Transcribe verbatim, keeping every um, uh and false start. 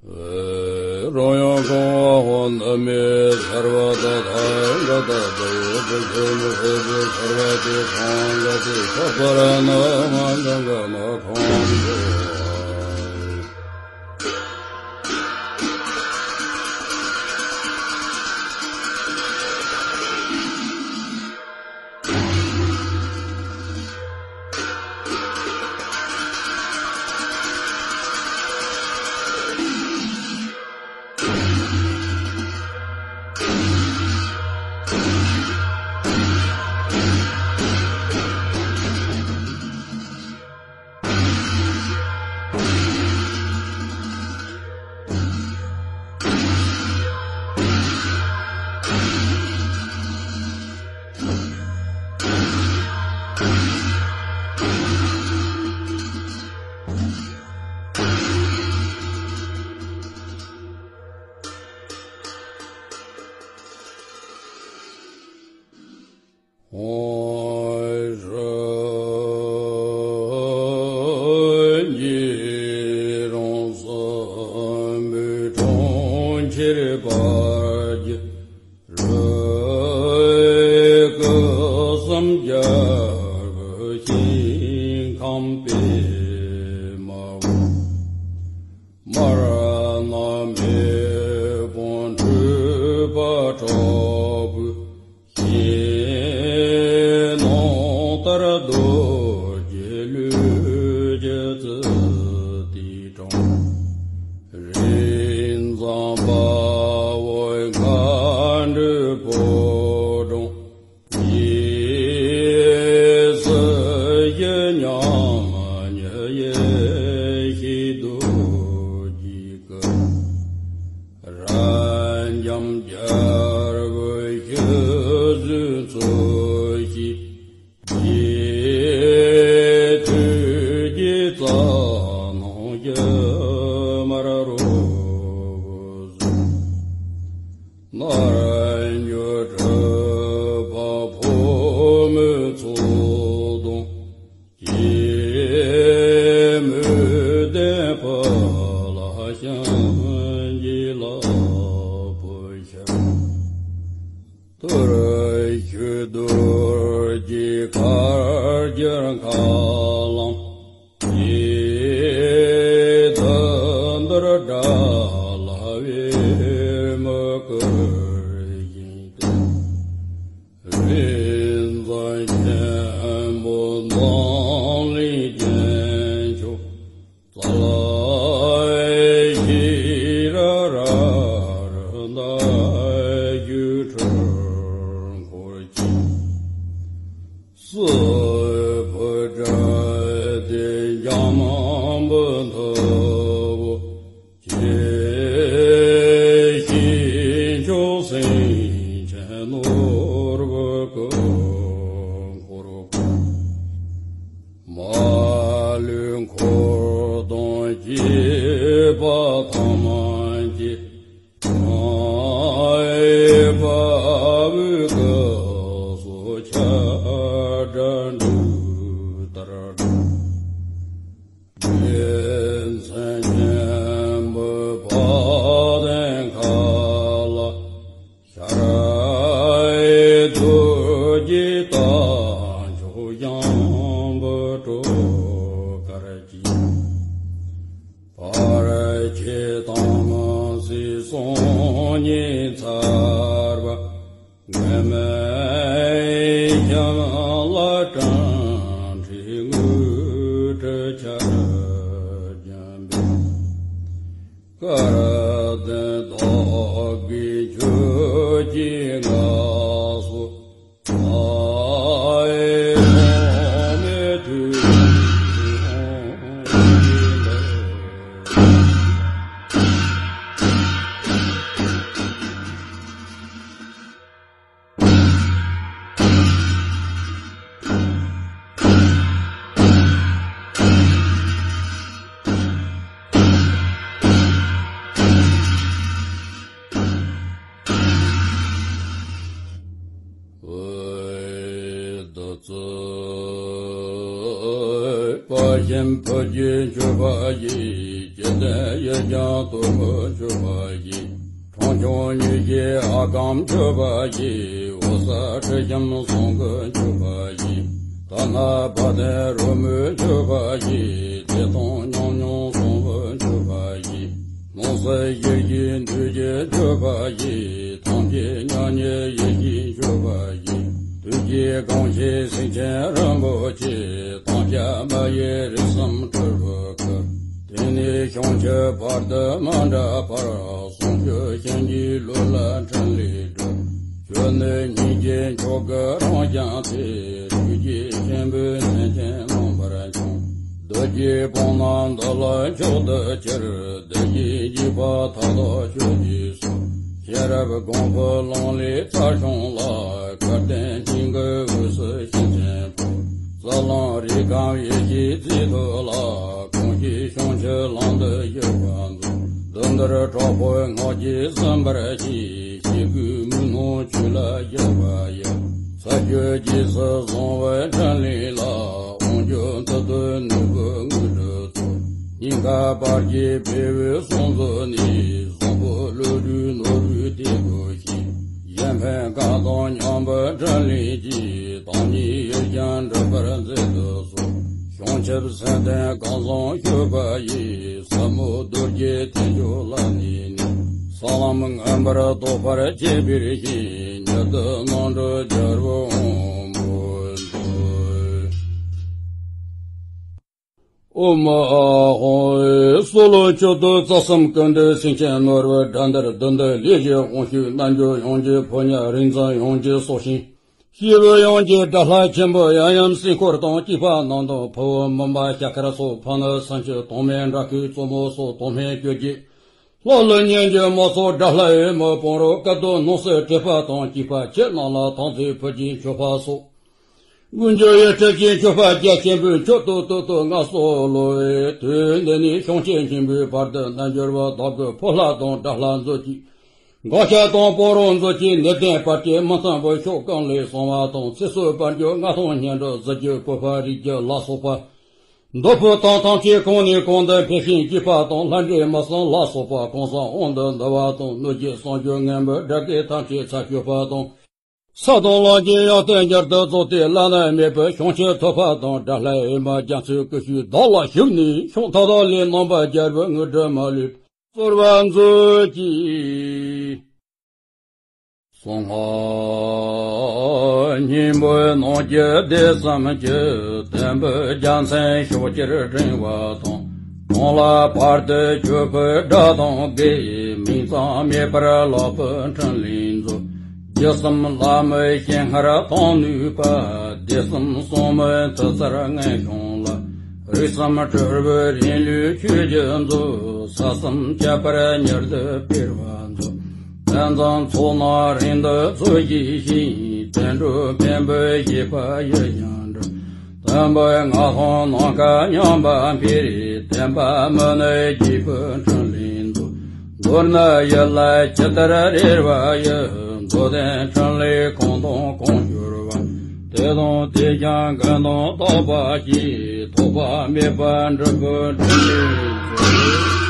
རང་ཡང་གང་བ་འོ་ན་མེད། ཐར་པ་དང་ཐར་འགའ་དག་ཏུ་ཡོད་པའི་ཆོས་ནི་ཟད་པའི་ཐར་པ་དེ་གང་འགའ་དེ་ཁྱབ་པར་ནི་མ་འགའ་འགའ་ན་གང་འགྲོ། མར་ན་མེ་དཔུང་འཁྲུགས་པ་དྲག་པོས། ཞེས་ནང་ལྟར་རྡོ་རྗེ་ལུས་ཀྱི་ཚུལ་དེ་དྲངས། རིགས་བཟང་དཔའ་བོ་མཁའ་འགྲོའི་ཕོ་བྲང་། ཡེ་སུ་ཡི་མཉམ་ཉིད་ཡེ་ཤེས་རྡོ་རྗེའི་སྐུ། རབ་འབྱམས་རྒྱལ་པོའི་ཞལ་གཟིགས་མཚོན་བྱེད། རྗེ་ཐུགས་ཀྱི་རྩ་ནང་ཞུན་མར་རོ་བཟུང་། རྣལ་འབྱོར་སྤྲུལ་པ་ཕོ་མོའི་ཚོགས་དང་། སྐྱེད་མོས་ལྡན་བུ་ལ་བྱིན་གྱིས་བརླབ་པར་ཤོག། ཐུར་ཤུལ་རྡོ་རྗེ་ཁ་རྒྱལ་མཁའ་ལམ། ཡེ་ཐུན་དུར་དགྲ་ལྷ་བའི་མི་བསྐུལ་བཞིན་དུ། རིགས་བཟང་ཆེན་མོ་འཛམ་གླིང་རྒྱན་མཆོག། རྩ་ལ་ཤེས་རབ་རབ་རིབ་ཟླ་བཞུགས་འཁྲུལ་འཁོར་གྱིས། སྲིད་པའི་དགྲ་སྡེ་འཇོམས་པའི་མཐུ་བོ། ཆེ་ཞིང་མཆོག་སེང་ཆེན་ནོར་བུ་སྐུ་འཁོར་དགུ། མ་ལུས་འཁོར་དང་བཅས་པ་ཐམས་ཅད། དཔའ་བོའི་སྐུ་གསུང་ཆབ་སྒྲ་འབྲུག་ལྟར་སྒྲོག། རྒྱལ་མཚན་ཆེན་པོའི་དཔལ་ལྡན་མཁའ་ལ། ཤར་རྡོ་རྗེ་རྟ་མཆོག་ཞང་པོ་སྒྲོག་དཀར་གྱིས། བར་ཆད་དམ་སྲི་སྲོག་ཉེན་ཚར་བ། མགོན་མེད་ཞབས་ལ་སྤྲིན་བྲལ་དངུལ་ཁྲི་ཆར་བརྒྱན་པའི། སྐལ་ལྡན་བདག་གི་ཆོས་ཀྱི་མངའ་གསོལ། ཨ་ཡེ་ཐོགས་མེད་ཐུགས་རྗེ་ཆེ། བདག་ཚེ་དཔལ་ཆེན་བོད་ཀྱི་མཆོད་པ་ཡིས། འཇིག་རྟེན་ཡུལ་ཀྱང་གཏོར་མ་མཆོད་པ་ཡིས། ཁྲོམ་ཆུང་ཉིད་ཀྱི་ཨ་ཁམས་མཆོད་པ་ཡིས། འོད་གསལ་དྲི་ཞིམ་ཟངས་ཀྱི་མཆོད་པ་ཡིས། དྷ་ན་བ་དན་རོལ་མོའི་མཆོད་པ་ཡིས། བདེ་སྟོང་ཉམས་མྱོང་གསང་བའི་མཆོད་པ་ཡིས། སྣང་སྲིད་ཡིད་ཀྱི་འདུས་ཀྱི་མཆོད་པ་ཡིས། ཐམས་ཅད་མྱ་ངན་ཡིད་བཞིན་མཆོད་པ་ཡིས། དུས་ཀྱི་གང་ཞིག་སེང་ཆེན་རིན་པོ་ཆེ། དམ་བཅའ་མ་ཡིན་རིགས་གསུམ་སྤྲུལ་པའི་སྐུ། དེ་ནས་བྱང་ཆུབ་བར་དུ་མི་འབྲལ་བར། གསུང་ཆོས་བྱིན་གྱིས་བརླབས་ལ་འཕྲིན་ལས་སྒྲུབ། ཁྱོད་ནི་སྙིང་རྗེའི་མཆོག་གི་རང་བཞིན་ཏེ། དུས་ཀྱི་ཆེན་པོའི་མཚན་ཅན་རྣམ་པར་འཁྱམས། བདུད་ཀྱི་དཔུང་རྣམས་འདི་ལ་མཆོག་ཏུ་གྱུར། བདུད་ཀྱི་འཇིགས་པ་མཐའ་དག་ཆོས་ཀྱི་སྲོག། ཤེས་རབ་སྒོམ་པའི་ལམ་ལས་རྩལ་སྦྱངས་ལ། སྐལ་ལྡན་སྙིང་གི་དབུས་སུ་བྱིན་ཅན་པོ། རྩ་རླུང་རིགས་ཁམས་ཡེ་ཤེས་རྩིས་ཐོབ་ལ། གང་ཞིག་བྱང་ཆུབ་ལམ་དུ་བཞུད་པར་མཛོད། བདུད་འདུལ་གྲོགས་པོའི་སྔགས་ཀྱིས་ཟིན་པར་བྱེད། སྐྱེ་དགུའི་མུན་ནང་ཆོས་ལ་བཞུད་པ་ཡི། ཚ་ཤོས་རྗེས་སུ་བཟུང་བའི་འཕྲིན་ལས་ལ། དབང་སྒྱུར་མཐུ་སྟོབས་ནོར་བུའི་དངོས་གྲུབ་སྩོལ། སྙིང་ག་པར་གྱི་བེའུའི་གསུང་མཛོད་ནས། བཟང་པོ་བློ་གྲོས་ནོར་བུའི་གཏེར་སྒོ་ཕྱེ། གཞན་ཕན་གང་དང་མཉམ་པའི་འཕྲིན་ལས་ཀྱིས། བདག་ཉིད་ཡུལ་ཀྱང་འགྲུབ་པར་མཛད་དུ་གསོལ། བྱང་ཆུབ་སེམས་ལྡན་གང་བཟང་སྤྱོད་པ་ཡིས། ཟབ་མོ་རྡོ་རྗེ་ཐེག་མཆོག་ལ་གནས་ནས། ས་ལམ་མངོན་པར་རྟོགས་པར་བྱེད་པའི་ཕྱིར། ཉིད་དུ་སྣང་གྲོལ་རྒྱལ་པོའི་དབང་པོ་འདོད། ཨོཾ་ཨཱཿཧཱུྃ། གསོལ་ལོ་མཆོད་བསྟོད་རྩ་གསུམ་ཀུན་འདུས་སེང་ཆེན་ནོར་བུའི་དགྲ་འདུལ་བདུད་འདུལ་ཡེ་ཤེས་དབང་ཕྱུག་རྣལ་འབྱོར་ཡོངས་ཀྱི་ཕོ་ཉ། རིག་འཛིན་ཡོངས་ཀྱི་སྲོག་ཤིང་། སྐྱེས་བུ་ཡོངས་ཀྱི་དགྲ་ལྷ་ཆེན་པོ་ཡབ་ཡུམ་སྲས་འཁོར་དང་། སྐྱེས་པ་རྣམས་དང་ཕུ་བོ་མུན་པ་ཞྭ་ཁར་སོགས། ཕ་ནུ་སུམ་ཅུ་དྭངས་མའི་འདྲ་སྐུའི་གཙོ་མོ་སོགས། དྭངས་མའི་བཅུད་ཀྱི་ལྷ་ཀླུ་གཉན་གྱི་མ་ཚོགས། དགྲ་ལྷ་ཡི་མི་དཔུང་རོགས། སྐལ་རྡོར་སྣང་སྲིད་དྲེགས་པ་དང་། སྐྱེས་པ་ཁྱེད་རྣམས་ལ་དམ་ཚིག་ཕུལ་གྱིས་མཆོད་པ་སོགས། མངོན་བརྗོད་ཡིད་སྤྲུལ་གྱི་མཆོད་པ་རྒྱ་ཆེན་པོས། མཆོད་དོ་བསྟོད་དོ་ང་གསོལ་ལོ། དུས་འདི་ནས་བྱང་ཆུབ་ཆེན་པོའི་བར་དུ། རྣལ་འབྱོར་པ་བདག་གི་ཕོ་ལྷ་དང་། དགྲ་ལྷ་མཛོད་ཀྱི་སྒང་ཤ་དང་དཔུང་རོགས་མཛོད་ཀྱི། ནད་ལྡན་བར་གྱི་མི་མཐུན་པའི་ཕྱོགས་ཀུན་ལས་བསྲུང་བ་དང་། ཚེ་བསོད་དཔལ་འབྱོར་མངའ་ཐང་སྙན་གྲགས། གཟི་བརྗིད་བཀོད་པ་རིགས་རྒྱུད་ལ་སོགས་པ། འདོད་པ་དང་ཐམས་ཅད་གང་ནས་གང་དུ་འཕེལ་ཞིང་སྐྱིད་པ་དང་། ལྷ་འདྲེ་མི་གསུམ་ལ་སོགས་པ་གང་ཟག་དབང་དུ་འདུ་བ་དང་། གནོད་བྱེད་གསུམ་སྦྱོར་ངན་པའི་དགྲ་བགེགས་ཐམས་ཅད་ཚར་གཅོད་པ་དང་། ས་དང་ལམ་གྱི་ཡང་སྟེང་རྒྱུན་དུ་རྫོགས་ཏེ་བླ་ན་མེད་པའི་བྱང་ཆུབ་ཐོབ་པ་དང་། དགྲ་ལྷ་ཨེ་མ་རྒྱ་མཚོའི་སྐུ་ཞབས་བདག་ལ་ཞུགས་ནས། ཕྱོགས་མཐའ་དག་ལས་རྣམ་པ་རྒྱལ་པོའི་དངོས་གྲུབ་མ་ལུས་སྩོལ་བར་མཛོད་ཅིག། གསང་སྔགས་སྙིང་པོའི་ནང་གི་སྡེ་གསུམ་གྱི། བསྟན་པའི་རྒྱལ་མཚན་ཕྱོགས་བཅུར་བསྒྲེང་བ་དང་། གང་ལ་བར་དུ་གྱུར་པའི་དགྲ་དང་བགེགས། མིང་ཙམ་མེད་པར་བརླག་པའི་འཕྲིན་ལས་མཛོད། རྒྱུད་གསུམ་བླ་མའི་སྤྱན་སྔར་དང་ནུས་པ། སྡེ་གསུམ་གསང་མའི་མཐུ་རྩལ་མངོན་བྱུང་ལ། རིགས་གསུམ་སྤྲུལ་པའི་རིང་ལུས་ཆོས་ཀྱི་མཛོད། ས་གསུམ་ཁྱབ་པར་མྱུར་དུ་སྤེལ་བར་མཛོད། དེ་ཙམ་ཚོགས་རྣམས་རིང་དུ་འཚོ་བྱེད་ཅིང་། བསྟན་འགྲོ་ཕན་པའི་བཞེད་པ་ཡིད་བཞིན་འགྲུབ། སྟོན་པའི་མངའ་ཐང་ནམ་མཁའ་མཉམ་པར་འཕེལ། བསྟན་པ་མི་ནུབ་རྒྱས་པའི་འཕྲིན་ལས་མཛོད། མདོར་ན་ཡུལ་ལ་ཇི་ལྟར་རེ་བ་ཡི། མདོ་སྡེ་འཕྲིན་ལས་གང་དང་གང་འབྱོར་བ། དེ་དང་དེ་ཀྱང་ཀུན་ཏུ་བདག་པོ་ཞིག། ཐོགས་པ་མེད་པར་འགྲུབ་པའི་འཕྲིན་ལས་མཛོད།